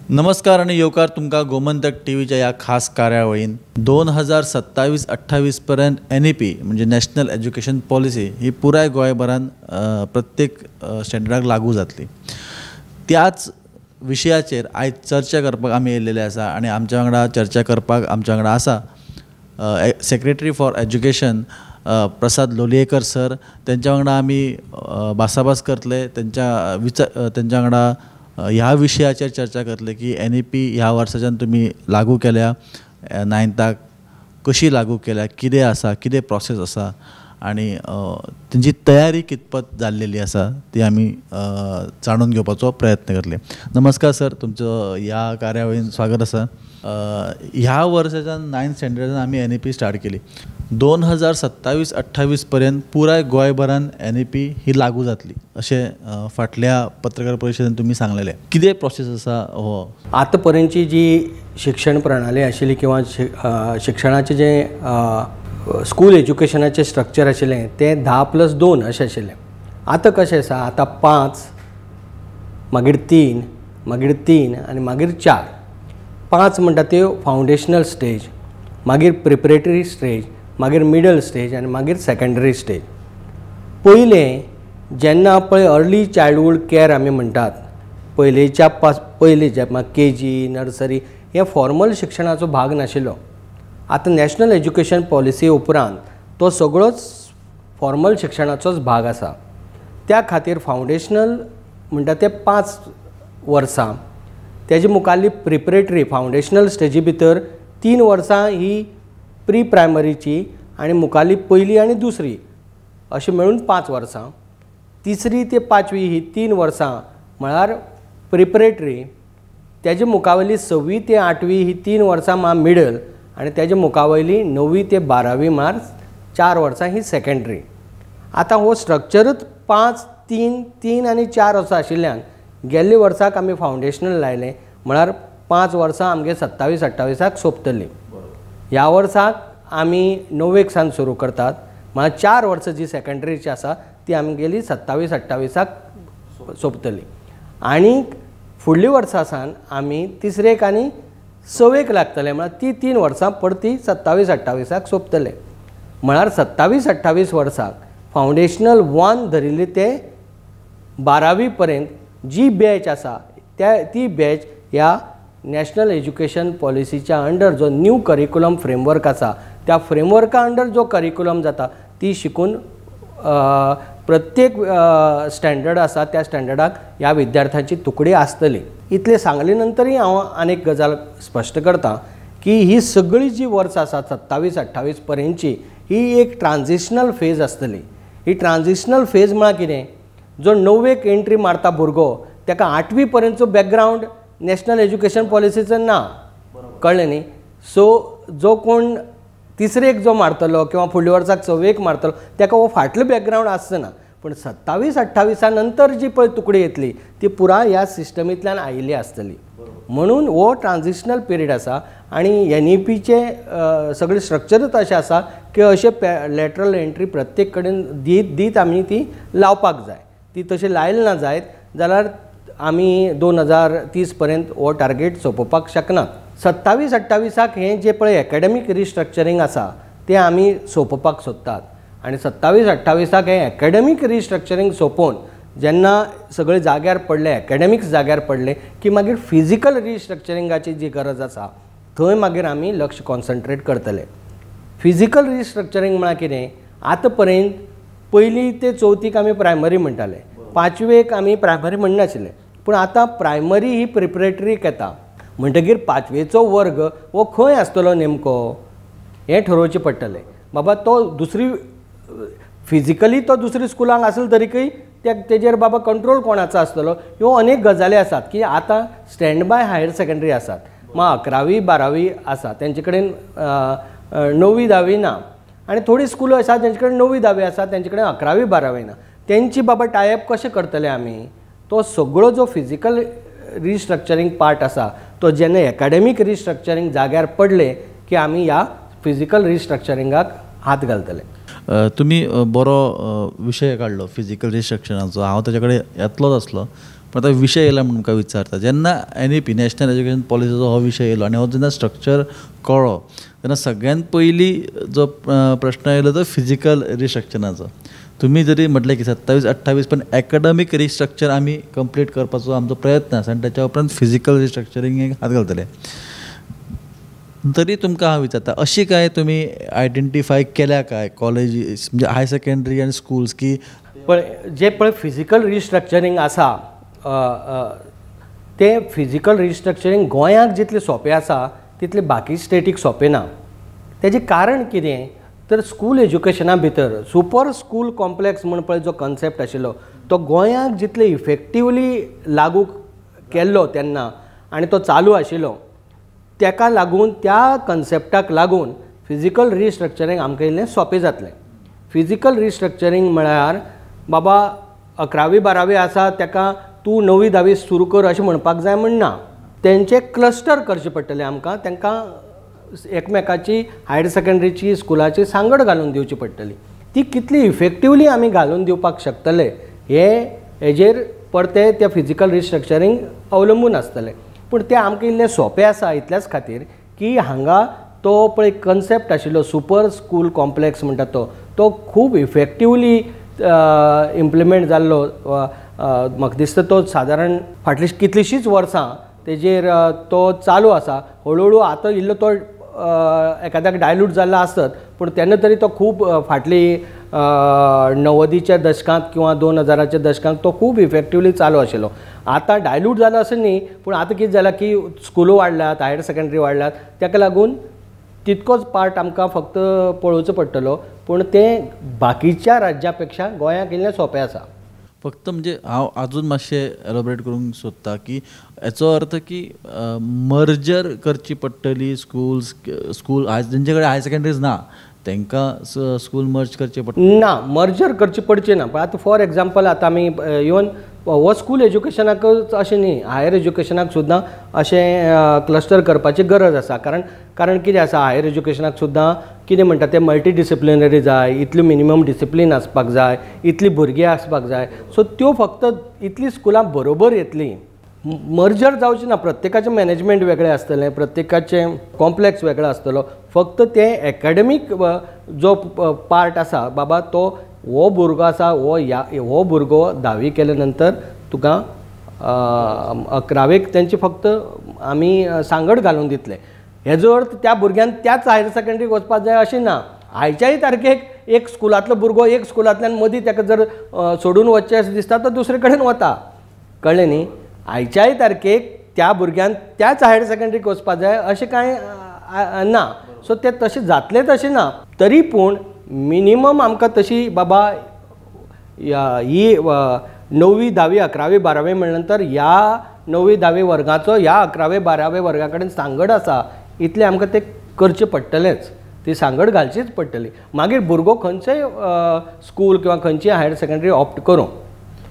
नमस्कार आनी येवकार तुमकां गोमंतक टीव्हीच्या ह्या खास कार्यावळीन. 2027-28 पर्यंत NEP म्हणजे नॅशनल एज्युकेशन पॉलिसी ही पुराय गोंयभरान प्रत्येक स्टँडर्डाक लागू जातली. त्याच विशयाचेर आयज चर्चा करपाक आमी येयल्लेले आसा आनी आमच्या वांगडा चर्चा करपाक आमच्या वांगडा आसा secretary for education Prasad Lolayekar sir. तेंच्या वांगडा आमी भासाभास करतले, तेंच्या वांगडा ह्या विशयाचेर चर्चा करतले की NEP ह्या वर्साच्यान तुमी लागू केल्या, नायन्थाक कशी लागू केल्या, कितें आसा, कितें प्रोसेस आसा आनी तेंची तयारी कितपत जाल्लेली आसा ती आमी जाणून घेवपाचो प्रयत्न करतले. नमस्कार सर, तुमचो ह्या कार्यावळीन स्वागत आसा. ह्या वर्साच्यान नायन्थ स्टँडर्डान आमी NEP start केली. 2027-28 पर्यंत पुराय गोंयभरान NEP ही लागू जातली अशें फाटल्या पत्रकार परिशदेन तुमी सांगलेलें. कितें प्रोसेस आसा हो? आतां पर्यंतची जी शिक्षण प्रणाली आशिल्ली किंवा शिक्षणाचें जें स्कूल एज्युकेशनाचें स्ट्रक्चर आशिल्लें तें 10+2 अशें आशिल्लें. आतां कशें आसा, आतां 5, मागीर 3, मागीर 3 आनी मागीर 4. 5 म्हणटा त्यो फावंडेशनल स्टेज, मागीर प्रिपरेटरी स्टेज, मागीर मिडल स्टेज आनी मागीर सेकेंडरी स्टेज. पयलें जेन्ना पळय अर्ली चायल्डहूड केअर आमी म्हणटात, पयलेच्या पयलीं जेन्ना KG nursery हे फॉर्मल शिक्षणाचो भाग नाशिल्लो. आतां नॅशनल एज्युकेशन पॉलिसी उपरांत तो सगळोच फॉर्मल शिक्षणाचोच भाग आसा. त्या खातीर फावंडेशनल म्हणटा ते 5 वर्सां, तेजे मुखारली प्रिपरेटरी फावंडेशनल स्टेजी भितर 3 वर्सां ही प्री प्रायमरीची आनी मुखारली पयली आनी दुसरी अशें मेळून 5 वर्सां, तिसरी ते पांचवी ही 3 वर्सां म्हळ्यार प्रिपरेटरी, तेजे मुखावयली 6वी ते 8वी ही 3 वर्सां म्हळ्यार मिडल आनी तेजे मुखावयली 9वी ते 12वी म्हळ्यार 4 वर्सां ही सेकेंडरी. आतां हो स्ट्रक्चरूच 5, 3, 3 आनी 4 असो आशिल्ल्यान गेल्ले वर्साक आमी फावंडेशनल लायलें म्हळ्यार 5 वर्सां आमगे 27-28 सोंपतलीं. ह्या वर्साक आमी 9वेक सावन सुरू करतात म्हळ्यार 4 वर्सां जी सेकेंडरीची आसा ती आमगेली 27-28 सोंपतली. आनी फुडल्या वर्सा सावन आमी 3रेक आनी 6वेक लागतले म्हळ्यार ती 3 वर्सां परती 27-28 सोंपतले. म्हळ्यार 27-28 वर्साक फावंडेशनल 1 धरिल्ली ते 12वी पर्यंत जी बॅच आसा ती बॅच ह्या नॅशनल एज्युकेशन पॉलिसीच्या अंडर जो न्यू करिकुलम फ्रेमवर्क आसा त्या फ्रेमवर्का अंडर जो करिकुलम जाता ती शिकून प्रत्येक स्टँडर्ड आसा त्या स्टँडर्डाक ह्या विद्यार्थ्यांची तुकडी आसतली. इतलें सांगले नंतरूय हांव आनीक गजाल स्पश्ट करता की ही सगळी जी वर्सां आसा 27-28 पर्यंतची ही एक ट्रान्जिशनल फेज आसतली. ही ट्रान्जिशनल फेज म्हळ्यार कितें, जो 9वेक एंट्री मारता भुरगो ताका 8वी पर्यंतचो बॅकग्रावंड नॅशनल एज्युकेशन पॉलिसीचो ना, कळ्ळें न्ही. सो जो कोण 3रेक जो मारतलो किंवा फुडल्या वर्साक 6वेक मारतलो ताका हो फाटलो बॅकग्रावंड आसचो ना, पूण 27-28 नंतर जी पळय तुकडी येतली ती पुराय ह्या सिस्टमींतल्यान आयिल्ली आसतली. म्हणून हो ट्रान्जिशनल पिरियड आसा आनी NEPचें सगळें स्ट्रक्चरूच अशें आसा की अशें लॅटरल एंट्री प्रत्येक कडेन दीत दीत आमी ती लावपाक जाय. ती तशी लायली ना जायत जाल्यार आमी 2030 पर्यंत हो टार्गेट सोंपोवपाक शकनात. 27-28 हें जें पळय एकाडेमीक रिस्ट्रक्चरींग आसा तें आमी सोंपोवपाक सोदतात आनी 27-28 हें एकाडेमीक रिस्ट्रक्चरींग सोंपोवन जेन्ना सगळे जाग्यार पडले, एकाडेमिक्स जाग्यार पडले की मागीर फिजिकल रिस्ट्रक्चरिंगाची जी गरज आसा थंय मागीर आमी लक्ष कॉन्सन्ट्रेट करतले. फिजिकल रिस्ट्रक्चरींग म्हळ्यार कितें, आतां पर्यंत 1ली ते 4थीक आमी प्रायमरी म्हणटाले, 5वेक आमी प्रायमरी म्हणनाशिल्ले, पूण आतां प्रायमरी ही प्रिपरेटरीक येता म्हणटगीर 5वेचो वर्ग हो खंय आसतलो नेमको हें ठरोवचें पडटलें. बाबा तो दुसरी फिजिकली तो दुसरी स्कुलांक आसलो तरीकय तेजेर बाबा कंट्रोल कोणाचो आसतलो, ह्यो अनेक गजाली आसात की आतां स्टँड बाय हायर सेकेंडरी आसात, मागीर 11वी 12वी आसा तेंचे कडेन 9वी 10वी ना, आनी थोडीं स्कुलां आसा तेंचे कडेन 9वी 10वी आसा तेंचे कडेन 11वी 12वी ना. तेंची बाबा टायप कशें करतले आमी, तो सगळो जो फिजिकल रिस्ट्रक्चरींग पार्ट आसा तो जेन्ना एकाडेमीक रिस्ट्रक्चरींग जाग्यार पडले की आमी ह्या फिजिकल रिस्ट्रक्चरिंगाक हात घालतले. तुमी बरो विशय काडलो फिजिकल रिस्ट्रक्चराचो, हांव ताजे कडेन येतलोच आसलो, पण आतां विशय येयला म्हणून तुमकां विचारता, जेन्ना एनईपी नॅशनल एज्युकेशन पॉलिसीचो हो विशय येयलो आनी हो जेन्ना स्ट्रक्चर कळ्ळो तेन्ना सगळ्यान पयलीं जो प्रश्न येयलो तो फिजिकल रिस्ट्रक्चराचो. तुमी जरी म्हटलें की 27 28 पण एकाडमीक रिस्ट्रक्चर आमी कंप्लीट करपाचो आमचो प्रयत्न आसा आनी ताच्या उपरांत फिजिकल रिस्ट्रक्चरिंगेक हात घालतले, तरी तुमकां हांव विचारता अशी काय तुमी आयडेंटिफाय केल्या काय कॉलेजीस म्हणजे हायर सेकेंडरी आनी स्कुल्स की पळय जे पळय फिजिकल रिस्ट्रक्चरींग आसा तें फिजिकल रिस्ट्रक्चरींग गोंयांत जितलें सोंपें आसा तितलें बाकी स्टेटीक सोंपें ना. तेजें कारण कितें तर स्कूल एज्युकेशना भितर सुपर स्कूल कॉम्प्लेक्स म्हण पळय जो कॉन्सेप्ट आशिल्लो तो गोंयांत जितले इफेक्टिवली लागू केल्लो तेन्ना आनी तो चालू आशिल्लो तेका लागून त्या कॉन्सेप्टाक लागून फिजिकल रिस्ट्रक्चरींग आमकां इल्लें सोंपें जातलें. फिजिकल रिस्ट्रक्चरींग म्हळ्यार बाबा 11वी 12वी आसा तेका तूं 9वी 10वी सुरू कर अशें म्हणपाक जाय म्हण ना, तेंचे क्लस्टर करचें पडटलें आमकां, तांकां एकमेकाची हायर सेकेंडरीची स्कुलाची सांगड घालून दिवची पडटली. ती कितली इफेक्टिवली आमी घालून दिवपाक शकतले हे हेजेर परते त्या फिजिकल रिस्ट्रक्चरींग अवलंबून आसतलें. पूण तें आमकां इल्लें सोंपें आसा इतल्याच खातीर की हांगा तो पळय कॉन्सेप्ट आशिल्लो सुपर स्कूल कॉम्प्लेक्स म्हणटा तो तो खूब इफेक्टिवली इम्प्लिमेंट जाल्लो. म्हाका दिसता तो सादारण फाटलीं कितलींशींच वर्सां तेजेर तो चालू आसा. हळू हळू आतां इल्लो तो एकाद्याक डायल्यूट जाल्लो आसत पूण तेन्ना तरी तो खूब फाटली 90च्या दशकांत किंवा 2000च्या दशकांत तो खूब इफेक्टिवली चालू आशिल्लो. आतां डायल्यूट जालो अशें न्ही, पूण आतां कितें जालां की स्कुलां वाडल्यात, हायर सेकेंडरी वाडल्यात, ताका लागून तितकोच पार्ट आमकां फक्त पळोवचो पडटलो. पूण तें बाकीच्या राज्या पेक्षा गोंयाक इल्लें सोंपें आसा. फक्त म्हणजे हांव आजून मातशें एलोबरेट करूंक सोदता की हेचो अर्थ की मर्जर करची पडटली स्कुल्स, स्कूल जेंचे कडेन हायर सेकेंडरीज ना तांकां स्कूल मर्ज करचें पडटलें ना, मर्जर करची पडची ना. पण आतां फॉर एग्जाम्पल आतां आमी इवन हो स्कूल एज्युकेशनाकच अशें न्ही, हायर एज्युकेशनाक सुद्दां अशें क्लस्टर करपाची गरज आसा. कारण कारण कितें आसा, हायर एज्युकेशनाक सुद्दां कितें म्हणटा तें मल्टी डिसिप्लिनरी जाय, इतली मिनिमम डिसिप्लीन आसपाक जाय, इतली भुरगीं आसपाक जाय. सो त्यो फक्त इतलीं स्कुलां बरोबर येतलीं, मर्जर जावचें ना. प्रत्येकाचें मॅनेजमेंट वेगळें आसतलें, प्रत्येकाचें कॉम्प्लेक्स वेगळो आसतलो. फक्त तें एकाडेमीक जो पार्ट आसा बाबा तो हो भुरगो आसा, हो ह्या हो भुरगो 10वी केले नंतर तुका 11वेक तेंची फक्त आमी सांगड घालून दितले. हेजो अर्थ त्या भुरग्यान त्याच हायर सेकेंडरीक वचपाक जाय अशें ना. आयच्याय तारखेक एक स्कुलांतलो भुरगो एक स्कुलांतल्यान मदीं ताका जर सोडून वचचें अशें दिसता तो दुसरे कडेन वता, कळ्ळें न्ही. आयच्याय तारखेक त्या भुरग्यान त्याच हायर सेकेंडरीक वचपाक जाय अशें कांय ना. सो तें तशें जातलें तशें ना, तरी पूण मिनिमम आमकां तशी बाबा ही 9वी 10वी 11वी 12वी म्हणल्या नंतर ह्या 9वी 10वी वर्गाचो ह्या 11वे 12वे वर्गा कडेन सांगड आसा इतलें आमकां तें करचें पडटलेंच, ती सांगड घालचीच पडटली. मागीर भुरगो खंयचेय स्कूल किंवा खंयचीय हायर सेकेंडरी ऑप्ट करूं,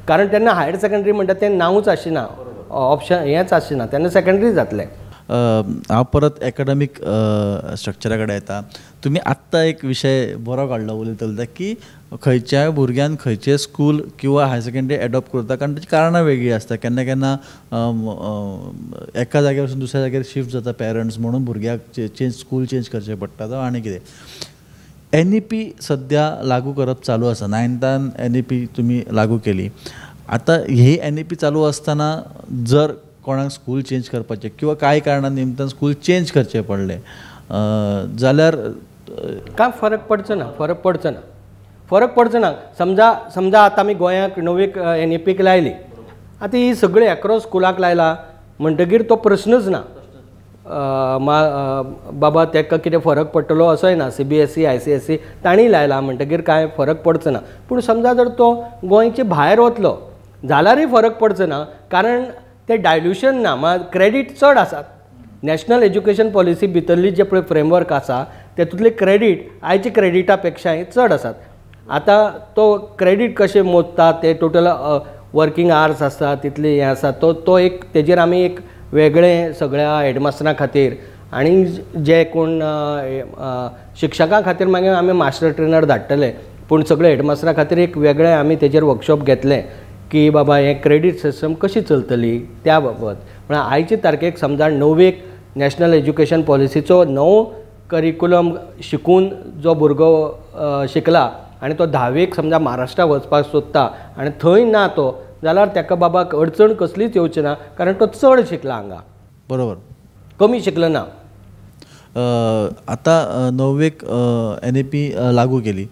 कारण तेन्ना हायर सेकेंडरी म्हणटा तें नांवूच आसना, ऑप्शन हेंच आसना, तेन्ना सेकेंडरी जातलें. हांव परत एकाडमीक स्ट्रक्चरा कडेन येता. तुमी आत्तां एक विशय बरो काडलो उलयता उलयता की खंयच्याय भुरग्यान खंयचें स्कूल किंवा हायर सेकेंडरी एडॉप्ट करता, कारण ताची कारणां वेगळीं आसता. केन्ना केन्ना एका जाग्यार वचून दुसऱ्या जाग्यार शिफ्ट जाता पेरंट्स, म्हणून भुरग्याक चेंज स्कूल चेंज करचें पडटा जावं आनी कितें. एनईपी सद्या लागू करप चालू आसा, 9थान एनईपी तुमी लागू केली. आतां ही एनईपी चालू आसतना जर कोणाक स्कूल चेंज करपाचें किंवा कांय कारणां निमतान स्कूल चेंज करचें पडलें जाल्यार काय फरक पडचो ना? फरक पडचो ना, फरक पडचो ना. समजा समजा आतां आमी गोंयाक 9वीक एनईपीक लायली, आतां ही सगळी एक्रॉस स्कुलाक लायला म्हणटगीर तो प्रश्नच ना. बाबा ताका कितें फरक पडटलो असोय ना. CBSE ICSE तांणी लायला म्हणटगीर कांय फरक पडचो ना. पूण समजा जर तो गोंयचे भायर वतलो जाल्यारूय फरक पडचो ना, कारण ते डायल्युशन ना, मात क्रेडीट चड आसात. नॅशनल एज्युकेशन पॉलिसी भितरली जे पळय फ्रेमवर्क आसा तेतूंतले क्रेडीट आयच्या क्रेडिटा पेक्षाय चड आसात. आतां तो क्रेडीट कशें मोजता ते टोटल वर्किंग आवर्स आसता तितले हें आसा, तो तो एक तेजेर आमी एक वेगळें सगळ्या हेडमास्टरां खातीर आनी जे कोण शिक्षकां खातीर मागीर आमी मास्टर ट्रेनर धाडटले, पूण सगळे हेडमास्टरां खातीर एक वेगळें आमी तेजेर वर्कशॉप घेतले की बाबा हें क्रेडीट सिस्टम कशी चलतली त्या बाबत. म्हळ्यार आयचे तारखेक समजा णवेक नॅशनल एज्युकेशन पॉलिसीचो नवो करिकुलम शिकून जो भुरगो शिकला आनी तो धावेक समजा महाराष्ट्रा वचपाक सोदता आनी थंय ना तो जाल्यार ताका बाबा अडचण कसलीच येवची ना, कारण तो चड शिकला हांगा, बरोबर, कमी शिकलो ना. आतां णव्वेक एन ई पी लागू केली,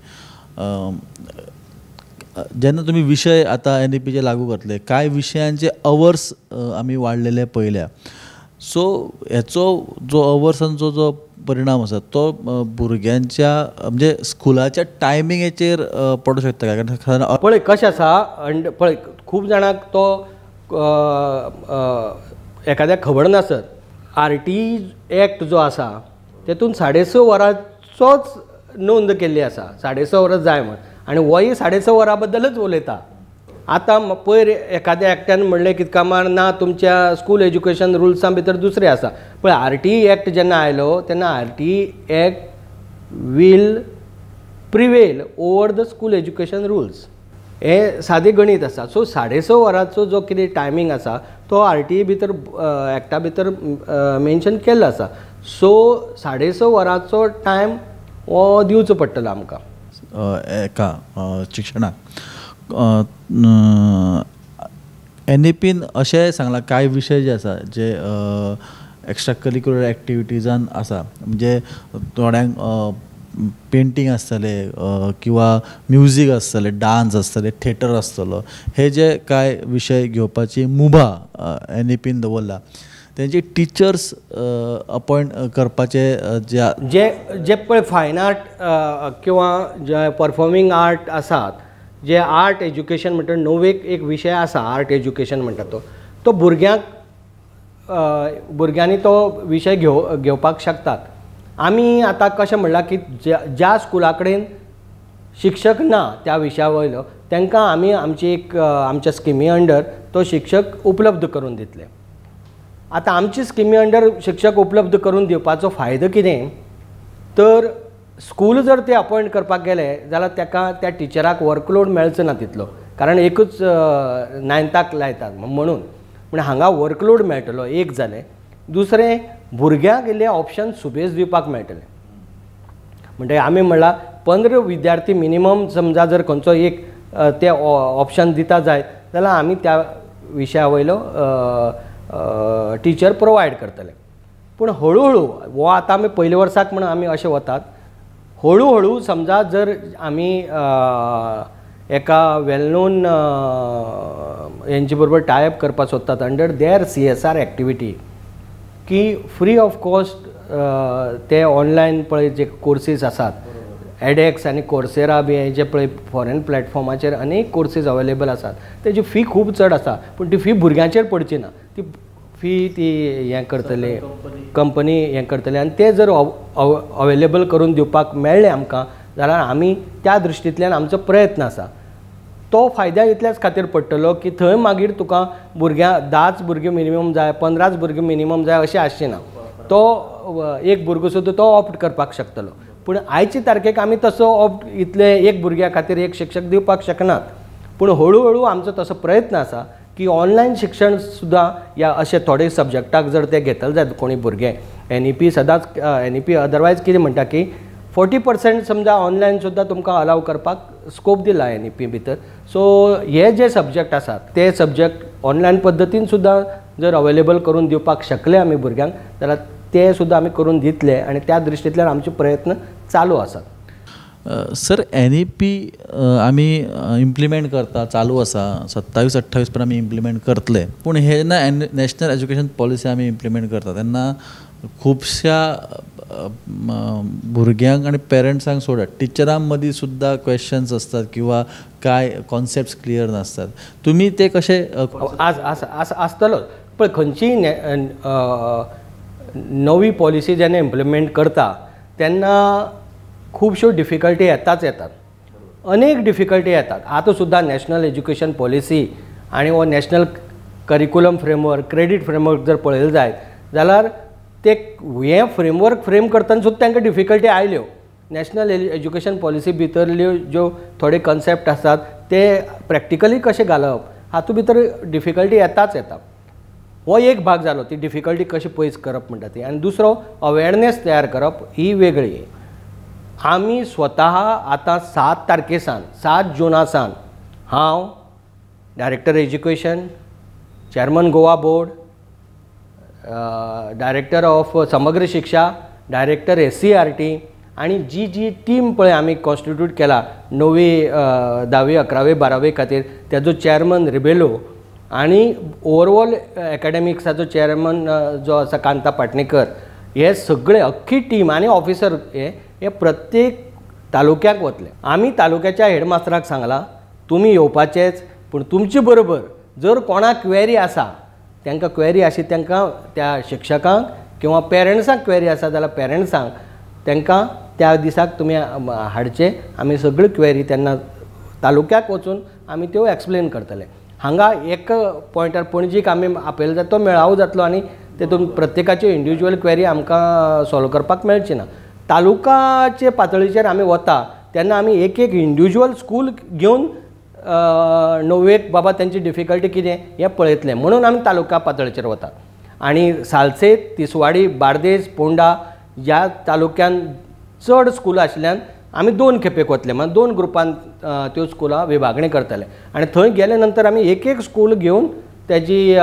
जेन्ना तुमी विशय आतां एन ई पीचे लागू करतले, कांय विशयांचे अवर्स आमी वाडलेले पळयल्या, सो हेचो जो अवर्सांचो जो परिणाम आसा तो भुरग्यांच्या म्हणजे स्कुलाच्या टायमिंगेचेर पडूं शकता काय? कारण पळय कशें आसा, पळय खूब जाणांक तो एखाद्याक खबर नासत, आर टी एक्ट जो आसा तेतून 6.5 वरांचोच नोंद केल्ली आसा, 6.5 वरां जाय म्हण, आनी होय 6.5 वरां बद्दलच उलयता. आतां पयर एखाद्या एकट्यान म्हणलें कितें कामार ना तुमच्या स्कूल एज्युकेशन रुल्सां भितर दुसरें आसा. पळय आर टी एक्ट जेन्ना आयलो तेन्ना R T act will prevail over the school education rules, हें सादें गणीत आसा. सो 6.5 वरांचो जो कितें टायमींग आसा तो आर टी भितर एक्टा भितर मेन्शन केल्लो आसा. सो 6.5 वरांचो टायम हो दिवचो पडटलो आमकां एका शिक्षणाक. एन ई पीन अशेंय सांगलां कांय विशय जे आसा जे एक्स्ट्रा करिक्युलर एक्टिविटीजान आसा, म्हणजे थोड्यांक पेंटींग आसतलें किंवा म्युजीक आसतलें, डान्स आसतलें, थिएटर आसतलो, हे जे कांय विशय घेवपाची मुभा एन ई पीन दवरला, तेंचे टिचर्स अपॉयंट करपाचे जे जे जे पळय फायन आर्ट किंवा जे परफॉर्मींग आर्ट आसात, जे आर्ट एज्युकेशन म्हणटा णवेक एक विशय आसा आर्ट एज्युकेशन म्हणटा तो, तो भुरग्यांक भुरग्यांनी तो विशय घेवपाक शकतात. आमी आतां कशें म्हणलां की ज्या स्कुला कडेन शिक्षक ना त्या विशया वयलो तांकां आमी आमची एक आमच्या स्किमी अंडर तो शिक्षक उपलब्ध करून दितले. आतां आमची स्किमी अंडर शिक्षक उपलब्ध करून दिवपाचो फायदो कितें, तर स्कूल जर ते अपॉयंट करपाक गेले जाल्यार ताका त्या टिचराक वर्कलोड मेळचो ना तितलो, कारण एकूच नायन्थाक लायतात म्हणून, पूण हांगा वर्कलोड मेळटलो एक जालें. दुसरें भुरग्यांक इल्लें ऑप्शन सुबेज दिवपाक मेळटलें. म्हणटकीर आमी म्हणलां 15 विद्यार्थी मिनिमम समजा जर खंयचो एक ते ऑप्शन दिता जायत जाल्यार आमी त्या विशया वयलो टिचर प्रोवायड करतले. पूण हळुहळू हो आतां आमी पयल्या वर्साक म्हण आमी अशें वतात, हळुहळू समजा जर आमी एका वेल नोन हेंचे बरोबर टायप करपाक सोदतात under their C S R activity की फ्री ऑफ कॉस्ट ते ऑनलायन पळय जे कोर्सीस आसात एडेक्स आनी कोर्सेरा बी हे जे पळय फॉरेन प्लॅटफॉर्माचेर अनेक कोर्सीस अवेलेबल आसात, तेजी फी खूब चड आसा, पूण ती फी भुरग्यांचेर पडची ना, ती फी ती हें करतले कंपनी हें करतले, आनी ते जर अवेलेबल करून दिवपाक मेळ्ळें आमकां जाल्यार आमी त्या दृश्टींतल्यान आमचो प्रयत्न आसा. तो फायद्या इतल्याच खातीर पडटलो की थंय मागीर तुका भुरग्यां 10 भुरगीं मिनिमम जाय, 15 भुरगीं मिनिमम जाय अशें आसचें ना, तो एक भुरगो सुद्दां तो ऑप्ट करपाक शकतलो. पूण आयचे तारखेक आमी तसो ऑप्ट इतले एक भुरग्या खातीर एक शिक्षक दिवपाक शकनात, पूण हळुहळू आमचो तसो प्रयत्न आसा की ऑनलायन शिक्षण सुद्दां ह्या अशे थोडे सब्जॅक्टाक जर ते घेतले जायत कोणी भुरगे, एन ई पी सदांच एन ई पी अदरवायज कितें म्हणटा की 40% समजा ऑनलायन सुद्दां तुमकां अलाव करपाक स्कोप दिला एन ई पी भितर. सो हे जे सब्जॅक्ट आसात ते सब्जॅक्ट ऑनलायन पद्दतीन सुद्दां जर अवेलेबल करून दिवपाक शकले आमी भुरग्यांक जाल्यार ते सुद्दां आमी करून दितले आनी त्या दृश्टींतल्यान आमचे प्रयत्न चालू आसात. सर, एन ई पी आमी इम्प्लिमेंट करता, चालू आसा, 27-28 पर्यंत आमी इम्प्लिमेंट करतले, पूण हे जेन्ना नॅशनल एज्युकेशन पॉलिसी आमी इम्प्लिमेंट करता तेन्ना खुबश्या भुरग्यांक आनी पेरंट्सांक सोडात, टिचरां मदीं सुद्दां क्वेश्चन्स आसतात किंवा कांय कॉन्सेप्ट्स क्लियर नासतात, तुमी ते कशे आसतलो. पळय खंयचीय नवी पॉलिसी जेन्ना इम्प्लिमेंट करता तेन्ना खुबश्यो डिफिकल्टी येताच येतात, अनेक डिफिकल्टी येतात. आतां सुद्दां नॅशनल एज्युकेशन पॉलिसी आनी हो national curriculum framework, credit framework जर पळयलें जायत जाल्यार ते हें फ्रेमवर्क फ्रेम करतना सुद्दां तांकां डिफिकल्टी आयल्यो. नॅशनल एज्युकेशन पॉलिसी भितरल्यो ज्यो थोडे कॉन्सेप्ट आसात ते प्रॅक्टिकली कशे घालप हातूंत भितर डिफिकल्टी येताच येता. हो एक भाग जालो ती डिफिकल्टी कशी पयस करप म्हणटा ती, आनी दुसरो अवेरनेस तयार करप ही वेगळी. आमी स्वता आतां 7 तारखे सावन 7 जुना सावन हांव director education, chairman Goa board, director of Samagra Shiksha, director SCERT आनी जी जी टीम पळय आमी कॉन्स्टिट्यूट केला 9वी 10वी 11वी 12वी खातीर, तेजो चेअरमन रिबेलो आनी ओवरऑल एकाडेमिक्साचो चेअरमन जो आसा कांता पाटणेकर, हे सगळे अख्खी टीम आनी ऑफिसर हे प्रत्येक तालुक्याक वतले. आमी तालुक्याच्या हेडमास्टराक सांगलां तुमी येवपाचेच, पूण तुमचे बरोबर जर कोणाक क्वेरी आसा, तांकां क्वेरी आशी तांकां त्या शिक्षकांक किंवा पेरंट्सांक क्वेरी आसा जाल्यार पेरंट्सांक तांकां त्या दिसाक तुमी हाडचे. आमी सगळ्यो क्वेरी तेन्ना तालुक्याक वचून आमी त्यो एक्सप्लेन करतले. हांगा एक पॉयंटार पणजीक आमी आपयले जाल्यार तो मेळावो जातलो आनी तेतून प्रत्येकाच्यो इंडिविज्युअल क्वेरी आमकां सॉल्व करपाक मेळची ना. तालुकाचे पातळीचेर आमी वता तेन्ना आमी एक एक इंडिविज्युअल स्कूल घेवन 9वेक बाबा तेंची डिफिकल्टी कितें हें पळयतलें, म्हणून आमी तालुका पातळीचेर वतात. आनी सालसेत, तिसवाडी, बार्देस, पोंडा ह्या तालुक्यान चड स्कुलां आशिल्ल्यान आमी 2 खेपेक वतले, म्हणजे 2 ग्रुपान त्यो स्कुलां विभागणी करतले. आनी थंय गेले नंतर आमी एक एक स्कूल घेवन तेजी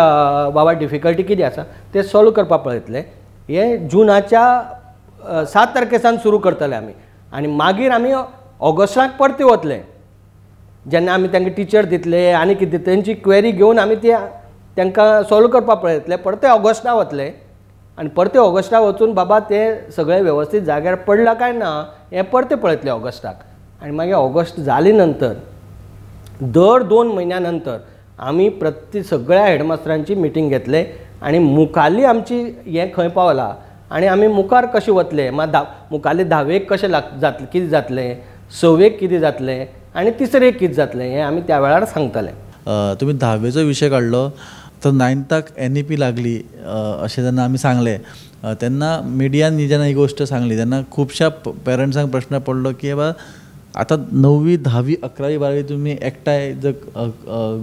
बाबा डिफिकल्टी कितें आसा तें सॉल्व करपाक पळयतले. हे जुनाच्या 7 तारखे सावन सुरू करतले आमी, आनी मागीर आमी ऑगस्टाक परते वतले जेन्ना आमी तांकां टिचर दितले आनी कितें तेंची क्वेरी घेवन आमी ते तांकां सॉल्व करपाक पळयतले. परते ऑगस्टा वतले आनी परते ऑगस्टा वचून बाबा ते सगळे वेवस्थीत जाग्यार पडला काय ना हें परते पळयतले ऑगस्टाक. आनी मागीर ऑगस्ट जाले नंतर दर 2 म्हयन्या नंतर आमी प्रत्येक सगळ्या हेडमास्टरांची मिटींग घेतले आनी मुखारली आमची हें खंय पावला आनी आमी मुखार कशें वतले, मागीर मुखारले 10वेक कशें जातलें, कितें जातलें, 6वेक कितें जातलें आनी 3रेक कितें जातलें हें आमी त्या वेळार सांगतले. तुमी 10वेचो विशय काडलो तर 9थाक NEP लागली अशें जेन्ना आमी सांगलें तेन्ना मिडियान जेन्ना ही गोश्ट सांगली तेन्ना खुबश्या पेरंट्सांक प्रश्न पडलो की बाबा आतां 9वी 10वी 11वी 12वी तुमी एकठांय जर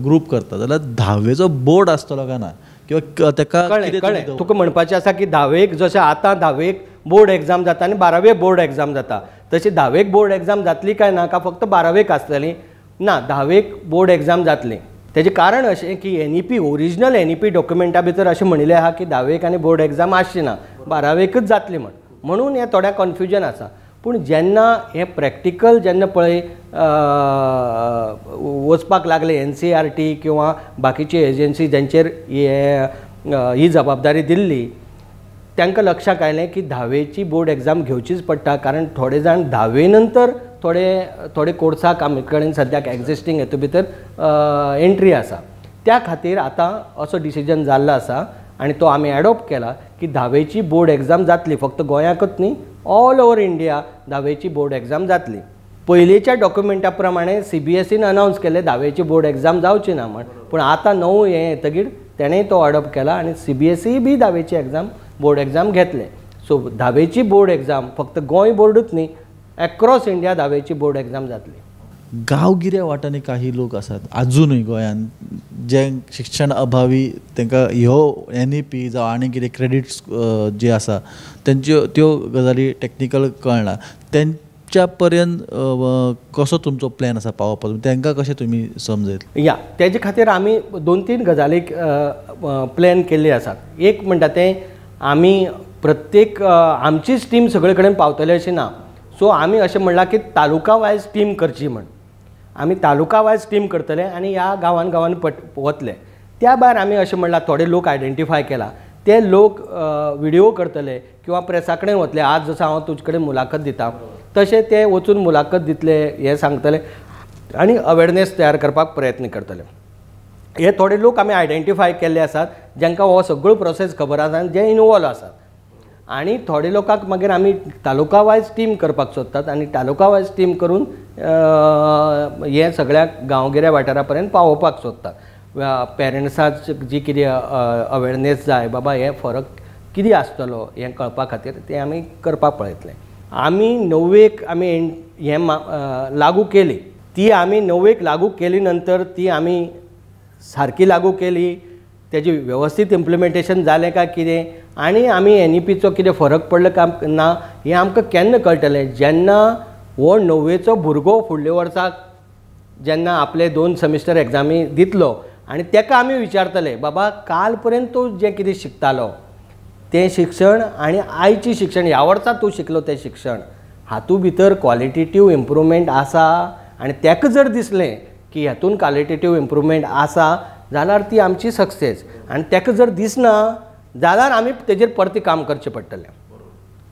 ग्रूप करता जाल्यार 10वेचो बोर्ड आसतलो काय ना, किंवा ताका कळ्ळें तुका म्हणपाचें आसा की 10वेक जशें आतां 10वेक बोर्ड एग्जाम जाता आनी 12वेक बोर्ड एग्जाम जाता, तशी 10वेक बोर्ड एग्जाम जातली काय ना, काय फक्त 12वेक आसतली ना? 10वेक बोर्ड एग्जाम जातली. तेजें कारण अशें की NEP original NEP डॉक्युमेंटा भितर अशें म्हणिल्लें आहा की 10वेक आनी बोर्ड एग्जाम आसची ना, 12वेकच जातली म्हण, म्हणून हें थोड्या कन्फ्युजन आसा. पूण जेन्ना हें प्रॅक्टिकल जेन्ना पळय वचपाक लागले NCERT किंवा बाकीची एजन्सी जेंचेर ही जबाबदारी दिल्ली, तांकां लक्षाक आयलें की 10वेची बोर्ड एग्जाम घेवचीच पडटा, कारण थोडे जाण 10वे नंतर थोडे थोडे कोर्साक आमचे कडेन सद्याक एग्जिस्टींग हेतू भितर एंट्री आसा. त्या खातीर आतां असो डिसिजन जाल्लो आसा आनी तो आमी एडॉप्ट केला की 10वेची बोर्ड एग्जाम जातली, फक्त गोंयाकूच न्ही, ऑल ओवर इंडिया 10वेची बोर्ड एग्जाम जातली. पयलींच्या डॉक्युमेंटा प्रमाणे CBSEन अनावन्स केलें 10वेची बोर्ड एग्जाम जावची ना म्हण, पूण आतां नवो हें येतकीर तेणें तो एडॉप्ट केला आनी CBSE बी 10वेची एग्जाम बोर्ड एग्जाम घेतले. सो 10वेची बोर्ड एग्जाम फक्त गोंय बोर्डूच न्ही, एक्रॉस इंडिया 10वेची बोर्ड एग्जाम जातली. गांवगिऱ्या वाटांनी काही लोक आसात आजुनूय गोंयांत जे शिक्षण अभावी तांकां ह्यो NEP जावं आनी कितें क्रेडिट्स जे आसा तेंच्यो त्यो गजाली टॅक्निकल कळना, तेंच्या पर्यंत कसो तुमचो प्लॅन आसा पावोवपाचो, तांकां कशें तुमी समजयतले? या तेजे खातीर आमी 2-3 गजाली प्लॅन केल्ले आसात. एक म्हणटा तें आमी प्रत्येक आमचीच टीम सगळे कडेन पावतले अशें ना, सो आमी अशें म्हणलां की तालुका वायज टीम करची म्हण. आमी तालुका वायज टीम करतले आनी ह्या गांवान गांवान वतले. त्या भायर आमी अशें म्हणलां थोडे लोक आयडेंटिफाय केला ते लोक विडियो करतले किंवा प्रेसा कडेन वतले. आज जसो हांव तुजे कडेन मुलाखत दिता तशें ते वचून मुलाखत दितले, हें सांगतले आनी अवेरनेस तयार करपाक प्रयत्न करतले. हे थोडे लोक आमी आयडेंटिफाय केल्ले आसात जांकां हो सगळो प्रोसेस खबर आसा आनी जे इनवॉल्व आसात. आनी थोडे लोकांक मागीर आमी तालुका वायज टीम करपाक सोदतात आनी तालुका वायज टीम करून हें सगळ्या गांवगिऱ्या वाठारा पर्यंत पावोवपाक सोदतात. पेरंट्साक जी कितें अवेरनेस जाय बाबा हे फरक कितें आसतलो हें कळपा खातीर तें आमी करपाक पळयतले. आमी 9वेक आमी हें लागू केली, ती आमी 9वेक लागू केली नंतर ती आमी सारकी लागू केली, तेजी वेवस्थीत इम्प्लिमेंटेशन जालें काय कितें, आनी आमी एनईपीचो कितें फरक पडलो काय ना हें आमकां केन्ना कळटलें, जेन्ना हो णव्वेचो भुरगो फुडल्या वर्साक जेन्ना आपले 2 सेमिस्टर एग्जामी दितलो आनी तेका आमी विचारतले, बाबा काल पर्यंत तूं जें कितें शिकतालो तें शिक्षण आनी आयचें शिक्षण, ह्या वर्सा तूं शिकलो तें शिक्षण, हातूंत भितर क्वॉलिटेटीव इम्प्रूवमेंट आसा, आनी तेका जर दिसलें की हातूंत क्वॉलिटेटीव इम्प्रूवमेंट आसा जाल्यार ती आमची सक्सेस, आनी तेका जर दिसना जाल्यार आमी तेजेर परतें काम करचें पडटलें,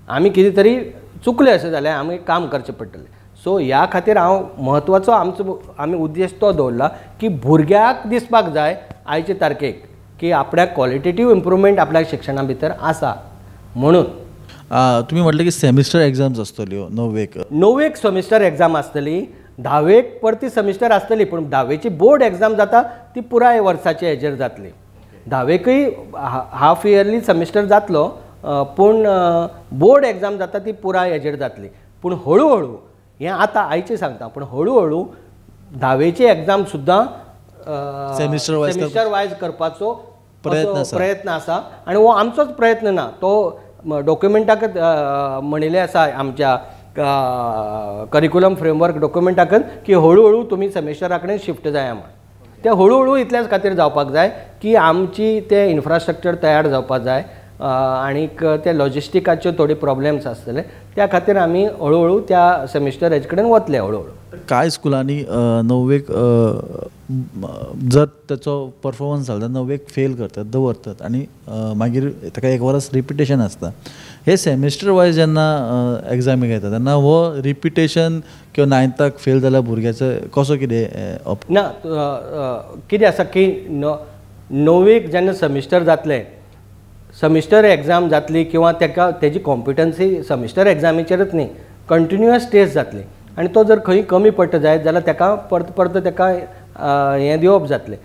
आमी कितें तरी चुकले अशें जाल्यार आमी काम करचें पडटलें. सो ह्या खातीर हांव म्हत्वाचो आमचो आमी उद्देश तो दवरला की भुरग्याक दिसपाक जाय आयचे तारखेक की आपल्याक क्वॉलिटेटीव इम्प्रूवमेंट आपल्या शिक्षणा भितर आसा म्हणून. तुमी म्हटलें की सेमिस्टर एग्जाम्स आसतल्यो णव्वेक, णव्वेक सेमिस्टर एग्जाम आसतली, धावेक परती सेमिस्टर आसतली, पूण धावेची बोर्ड एग्जाम जाता ती पुराय वर्साचे हेजेर जातली. धावेकय हाफ इयरली सेमिस्टर जातलो, पूण बोर्ड एग्जाम जाता ती पुराय हेजेर जातली. पूण हळू हळू हें आतां आयचें सांगता, पूण हळू हळू धावेची एग्जाम सुद्दां सेमिस्टर वायज करपाचो प्रयत्न आसा, आनी हो आमचोच प्रयत्न ना, तो डॉक्युमेंटाक म्हणिल्लें आसा आमच्या करिकुलम फ्रेमवर्क डॉक्युमेंटाकच की हळू हळू तुमी सेमिस्टरा कडेन शिफ्ट जाया म्हण. ते हळू हळू इतल्याच खातीर जावपाक जाय की आमची ते इन्फ्रास्ट्रक्चर तयार जावपाक जाय आनीक ते लॉजिस्टिकाच्यो थोडे प्रॉब्लेम्स आसतले, त्या खातीर आमी हळू हळू त्या सेमिस्टर हेजे कडेन वतले हळू हळू. कांय स्कुलांनी णव्वेक जर ताचो परफॉर्मन्स जालो णव्वेक फेल करतात, दवरतात आनी मागीर ताका एक वरस रिपिटेशन आसता. हे सेमिस्टर वायज जेन्ना एग्जामीक येता तेन्ना हो रिपिटेशन किंवा नायन्थाक फेल जाल्यार भुरग्याचो कसो कितें ना, कितें आसा की णव्वेक जेन्ना सेमिस्टर जातलें, सेमिस्टर एग्जाम जातली किंवा ताका तेजी कॉम्पिटन्सी सेमिस्टर एग्जामीचेरच न्ही, कंटिन्युअस टेस्ट जातली, आनी तो जर खंय कमी पडटा जायत जाल्यार ताका परत परत ताका हें दिवप जातलें.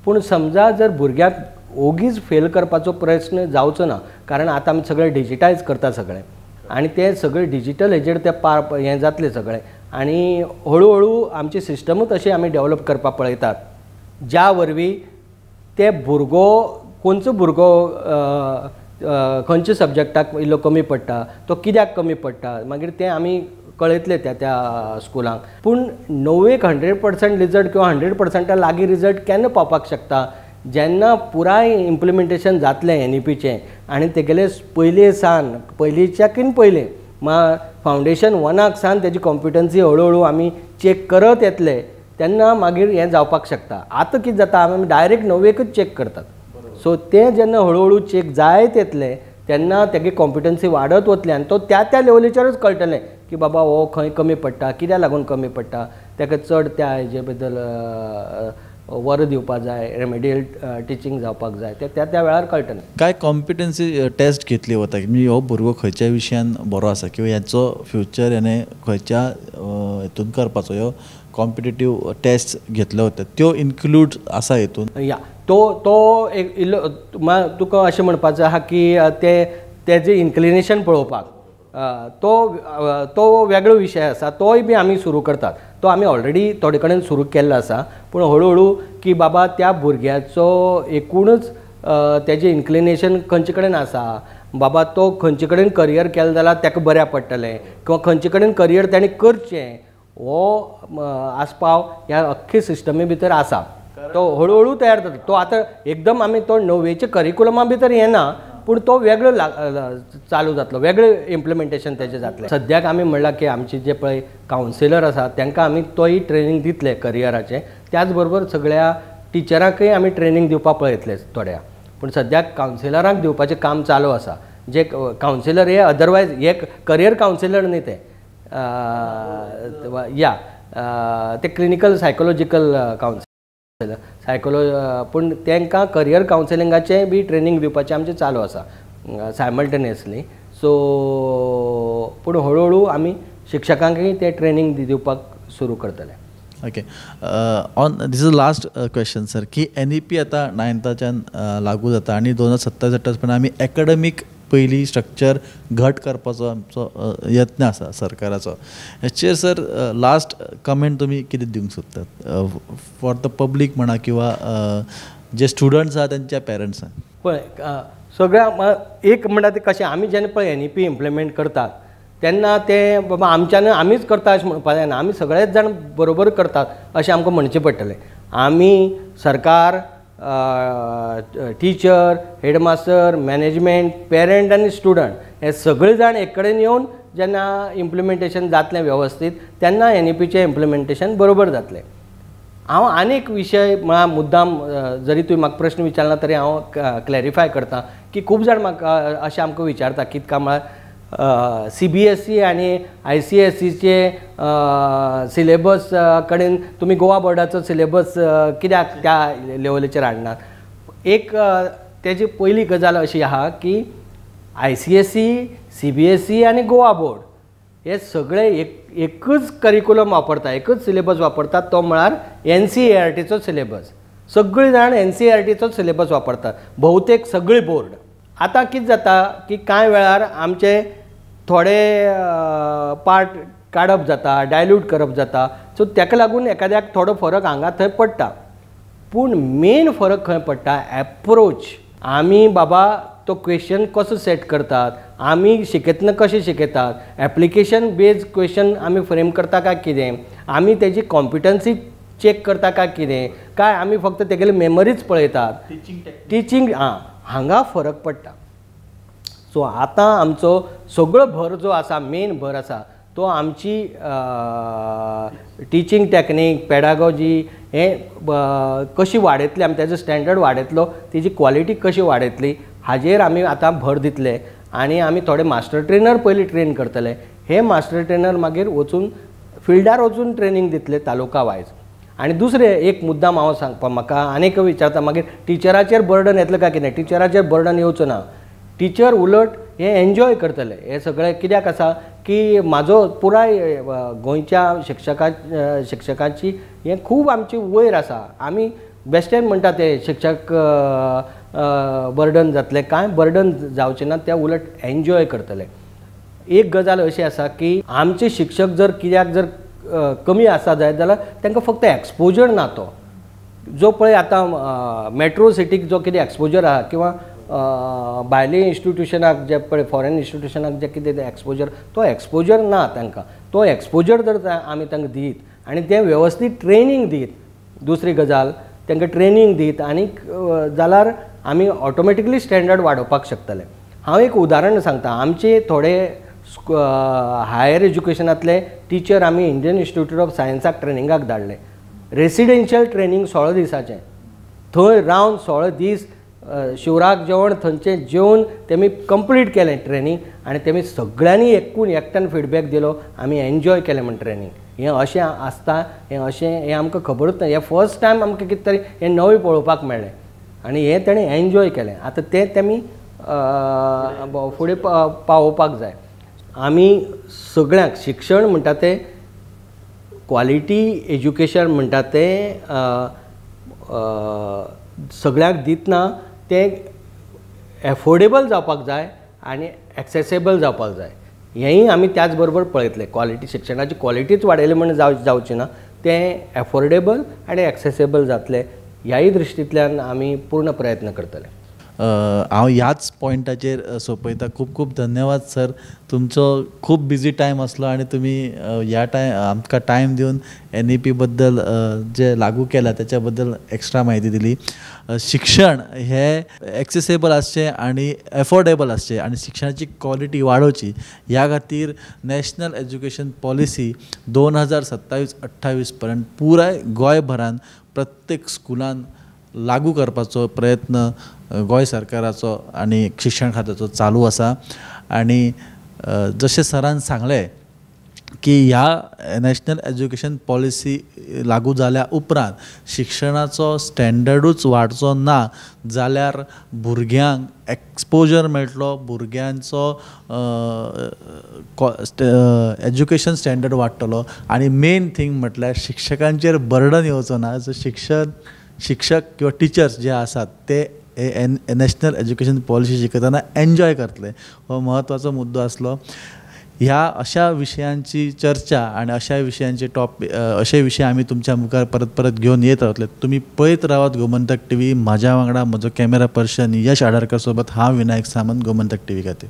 पूण समजा जर भुरग्याक ओगीच फेल करपाचो प्रयत्न जावचो ना, कारण आतां आमी सगळें डिजिटायज करता सगळें, आनी तें सगळें डिजिटल हेजेर तें पार हें जातलें सगळें, आनी हळू हळू आमची सिस्टमूच अशी आमी डेवलप करपाक पळयतात ज्या वरवीं ते भुरगो खंयचो भुरगो खंयच्या सब्जॅक्टाक इल्लो कमी पडटा, तो कित्याक कमी पडटा, मागीर तें आमी कळयतले त्या त्या स्कुलांक. पूण णव्वेक 100% रिजल्ट किंवा 100% लागीं रिजल्ट केन्ना पावपाक शकता, जेन्ना पुराय इम्प्लिमेंटेशन जातलें एनईपीचें आनी तेगेले पयले सान पयलींच्याकीन पयलें फावंडेशन वनाक सान तेजी कॉम्पिटन्सी हळू हळू आमी चॅक करत येतले तेन्ना मागीर हें जावपाक शकता. आतां कितें जाता, आमी डायरेक्ट णव्वेकच चॅक करतात, सो तें जेन्ना हळू हळू चॅक जायत येतलें तेन्ना तेगे कॉम्पिटन्सी वाडत वतली आनी तो त्या त्या लेवलीचेरच कळटलें की बाबा हो खंय कमी पडटा, कित्याक लागून कमी पडटा, ताका चड त्या हेजे बद्दल वर दिवपाक जाय, रेमेडियल टिचींग जावपाक जाय, ते त्या त्या वेळार कळटलें. कांय कॉम्पिटन्सी टेस्ट घेतली वता म्हणजे हो भुरगो खंयच्या विशयान बरो आसा किंवा हेचो फ्युचर हेणें खंयच्या हेतून करपाचो, ह्यो कॉम्पिटेटीव टेस्ट घेतल्यो वता त्यो इन्क्लूड आसा हेतून? या तो तो एक इल्लो तुका अशें म्हणपाचें आहा की ते तेजें इन्क्लिनेशन पळोवपाक तो तो वेगळो विशय आसा, तोय बी आमी सुरू करतात, तो आमी ऑलरेडी थोडे कडेन सुरू केल्लो आसा. पूण हळू हळू की बाबा त्या भुरग्याचो एकूणच तेजें इन्क्लिनेशन खंयचे कडेन आसा, बाबा तो खंयचे कडेन करियर केलें जाल्यार ताका बऱ्याक पडटलें किंवा खंयचे कडेन करियर ताणें करचें, हो आस्पाव ह्या अख्खे सिस्टमी भितर आसा. तो हळू हळू तयार जाता, तो आतां एकदम आमी तो णव्वेच्या करिकुलमा भितर येना, पूण तो वेगळो चालू जातलो, वेगळें इम्प्लिमेंटेशन तेजें जातलें. सद्याक आमी म्हणलां की आमचे जे पळय कावन्सिलर आसा तांकां आमी तोय ट्रेनींग दितले करियराचें, त्याच बरोबर सगळ्या टिचरांकय आमी ट्रेनींग दिवपाक पळयतले थोड्या, पूण सद्याक कावन्सिलरांक दिवपाचें काम चालू आसा. जे कावन्सिलर हे अदरवायज हे करियर कावन्सिलर न्ही, ते या ते क्लिनिकल सायकोलॉजिकल कावन्सिलर पूण तांकां करियर कावन्सिलिंगाचें बी ट्रेनींग दिवपाचें आमचें चालू आसा सायमल्टेनियसली. सो पूण हळू हळू आमी शिक्षकांकय तें ट्रेनींग दिवपाक सुरू करतले. Okay, on this is last question sir, की एनईपी आतां नायन्थाच्यान लागू जाता आनी 2027-28 पर्यंत आमी एकाडमीक पयलीं स्ट्रक्चर घट करपाचो आमचो यत्न आसा सरकाराचो. हेचेर सर लास्ट कमेंट तुमी कितें दिवंक सोदतात फॉर the public म्हणा किंवा जे स्टुडंट्स आहा तेंच्या पेरंट्सांक? पळय सगळ्या एक म्हणटा तें कशें आमी जेन्ना पळय एनईपी इम्प्लिमेंट करतात तेन्ना तें बाबा आमच्यान आमीच करता अशें म्हणपाक जायना, आमी सगळेच जाण बरोबर करतात अशें आमकां म्हणचें पडटलें. आमी सरकार, टिचर, हेडमास्टर, मॅनेजमेंट, पेरंट आनी स्टुडंट हे सगळे जाण एक कडेन येवन जेन्ना इम्प्लिमेंटेशन जातलें वेवस्थीत तेन्ना एनईपीचें इम्प्लिमेंटेशन बरोबर जातलें. हांव आनीक विशय म्हळ्यार मुद्दाम जरी तुवें म्हाका प्रश्न विचारला तरी हांव क्लॅरिफाय करता की खूब जाण म्हाका अशें आमकां विचारता कितें काय म्हळ्यार सीबीएसई आनी आयसीएसईचे सिलेबस कडेन तुमी गोवा बोर्डाचो सिलेबस कित्याक त्या लेवलीचेर हाडनात. एक तेजी पयली गजाल अशी आहा की आयसीएसई, सीबीएसई आनी गोवा बोर्ड हे सगळे एकच करिकुलम वापरता, एकच सिलेबस वापरतात, तो म्हळ्यार एनसीईआरटीचो सिलेबस. सगळीं जाण एनसीईआरटीचो सिलेबस वापरतात बहुतेक सगळी बोर्ड. आतां कितें जाता की कांय वेळार आमचे थोडे पार्ट काडप जाता, डायल्यूट करप जाता, सो ताका लागून एखाद्याक थोडो फरक हांगा थंय पडटा. पूण मेन फरक खंय पडटा, एप्रोच. आमी बाबा तो क्वेश्चन कसो सेट करतात, आमी शिकयतना कशें शिकयतात, एप्लिकेशन बेज क्वेश्चन आमी फ्रेम करता काय कितें, आमी तेजी कॉम्पिटन्सी चॅक करता काय कितें, काय आमी फक्त तेगेली मेमरीच पळयतात, टिचींग आं हांगा फरक पडटा. सो आतां आमचो सगळो भर जो आसा, मेन भर आसा तो आमची टिचींग टॅक्नीक, पेडागॉजी हें कशी वाडयतली, आमी तेजो स्टँडर्ड वाडयतलो, तेजी क्वॉलिटी कशी वाडयतली हाजेर आमी आतां भर दितले. आनी आमी थोडे मास्टर ट्रेनर पयलीं ट्रेन करतले, हे मास्टर ट्रेनर मागीर वचून फिल्डार वचून ट्रेनींग दितले तालुका वायज. आनी दुसरें एक मुद्दाम हांव सांगपा म्हाका आनीक विचारता मागीर टिचराचेर बर्डन येतलें काय कितें, टिचराचेर बर्डन येवचो ना, टिचर उलट हें एन्जॉय करतले. हें सगळें कित्याक आसा की म्हाजो पुराय गोंयच्या शिक्षकांची हें खूब आमची वयर आसा. आमी बेश्टेन म्हणटा ते शिक्षक बर्डन जातलें, कांय बर्डन जावचें ना, ते उलट एन्जॉय करतले. एक गजाल अशी आसा की आमचे शिक्षक जर कित्याक जर कमी आसा जायत जाल्यार तांकां फक्त एक्सपोजर ना. तो जो पळय आतां मेट्रो सिटीक जो कितें एक्सपोजर आहा किंवा भायले इन्स्टिट्युशनाक जे पळय फॉरेन इन्स्टिट्युशनाक जे कितें एक्सपोजर, तो एक्सपोजर ना तांकां. तो एक्सपोजर जर आमी तांकां दीत आनी तें वेवस्थीत ट्रेनींग दीत, दुसरी गजाल तांकां ट्रेनींग दीत आनीक जाल्यार आमी ऑटोमॅटिकली स्टँडर्ड वाडोवपाक शकतले. हांव एक उदाहरण सांगता, आमचे थोडे हायर एज्युकेशनांतले टिचर आमी इंडियन इन्स्टिट्यूट ऑफ सायन्साक ट्रेनिंगाक धाडले, रेसिडेन्शियल ट्रेनींग 16 दिसाचें. थंय रावन 16 दीस शिवराक जेवण थंयचें जेवन तेमी कंप्लीट केलें ट्रेनींग आनी तेमी सगळ्यांनी एकूण एकट्यान फिडबॅक दिलो आमी एन्जॉय केलें म्हण ट्रेनींग. हें अशें आसता, हें अशें हें आमकां खबरूच ना, हें फर्स्ट टायम आमकां कितें तरी हें नवें पळोवपाक मेळ्ळें आनी हें तेणें एन्जॉय केलें. आतां तें तेमी फुडें पावोवपाक जाय. आमी सगळ्यांक शिक्षण म्हणटा तें क्वॉलिटी एज्युकेशन म्हणटा तें सगळ्यांक दितना तें एफोर्डेबल जावपाक जाय आनी एक्सेसेबल जावपाक जाय. हेंय आमी त्याच बरोबर पळयतले. क्वॉलिटी शिक्षणाची क्वॉलिटीच वाडयली म्हण जावची ना, तें एफोर्डेबल आनी एक्सेसेबल जातलें ह्याय दृश्टींतल्यान आमी पूर्ण प्रयत्न करतले. हांव ह्याच पॉयंटाचेर सोंपयता. खूब खूब धन्यवाद सर, तुमचो खूब बिजी टायम आसलो आनी तुमी ह्या टायम आमकां टायम दिवन एनईपी बद्दल जे लागू केला त्याच्या बद्दल एक्स्ट्रा म्हायती दिली. शिक्षण हे एक्सेसेबल आसचें आनी एफोर्डेबल आसचें आनी शिक्षणाची क्वॉलिटी वाडोवची ह्या खातीर नॅशनल एज्युकेशन पॉलिसी 2027-28 पर्यंत पुराय गोंयभरान प्रत्येक स्कुलान लागू करपाचो प्रयत्न गोंय सरकाराचो आनी शिक्षण खात्याचो चालू आसा. आनी जशें सरान सांगलें की ह्या नॅशनल एज्युकेशन पॉलिसी लागू जाल्या उपरांत शिक्षणाचो स्टँडर्डूच वाडचो ना जाल्यार भुरग्यांक एक्सपोजर मेळटलो, भुरग्यांचो एज्युकेशन स्टँडर्ड वाडटलो आनी मेन थींग म्हटल्यार शिक्षकांचेर बर्डन येवचो ना. सो शिक्षक किंवा टिचर्स जे आसात ते एन नॅशनल एज्युकेशन पॉलिसी शिकयतना एन्जॉय करतले हो म्हत्वाचो मुद्दो आसलो. ह्या अशा विशयांची चर्चा आनी अशा विशयांचे अशे विशय आमी तुमच्या मुखार परत परत घेवन येत रावतले. तुमी पळयत रावात गोमंतक टीव्ही. म्हाज्या वांगडा म्हजो कॅमेरा पर्सन यश आडारकर सोबत हांव विनायक सामंत, गोमंतक टीव्ही खातीर.